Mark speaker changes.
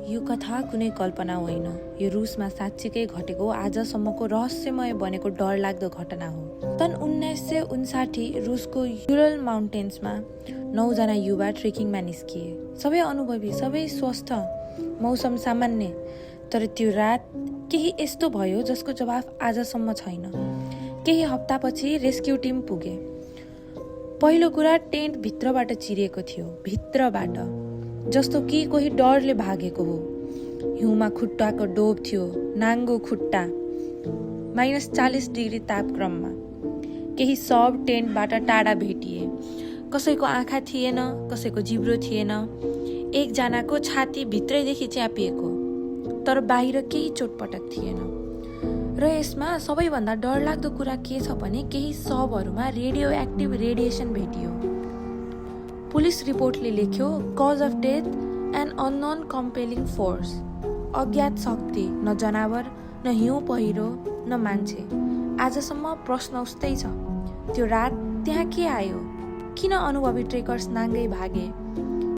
Speaker 1: यो कथा कुनै कल्पना होइन। यो रुसमा साँच्चीकै घटेको आजसम्मको रहस्यमय बनेको डरलाग्दो घटना हो। सन् 1959 रुसको युरल माउन्टेन्समा 9 जना युवा ट्रेकिङमा निस्किए। सबै अनुभवी, सबै स्वस्थ, मौसम सामान्य। तर त्यो रात केही यस्तो भयो जसको जवाफ आजसम्म छैन। केही हप्तापछि रेस्क्यु टिम पुगे। पहिलो कुरा, टेन्ट भित्रबाट चिरिएको थियो, भित्रबाट, जस्तो कि कोही डरले भागेको हो। हिउँमा खुट्टाको डोब थियो, नाङ्गो खुट्टा, -40 डिग्री तापक्रममा। केही सब टेन्टबाट टाढा भेटिए। कसैको आँखा थिएन, कसैको जिब्रो थिएन। एकजनाको छाती भित्रैदेखि च्यापिएको, तर बाहिर केही चोटपटक थिएन। र यसमा सबैभन्दा डरलाग्दो कुरा के छ भने केही सबहरूमा रेडियो एक्टिभ रेडिएसन भेटियो। पुलिस रिपोर्टले लेख्यो, cause of death and unknown compelling force. अज्ञात शक्ति, न जनावर, न हिउँ पहिरो, न मान्छे। आजसम्म प्रश्न उस्तै छ, त्यो रात त्यहाँ के आयो? किन अनुभवी ट्रेकर्स नाङ्गै भागे?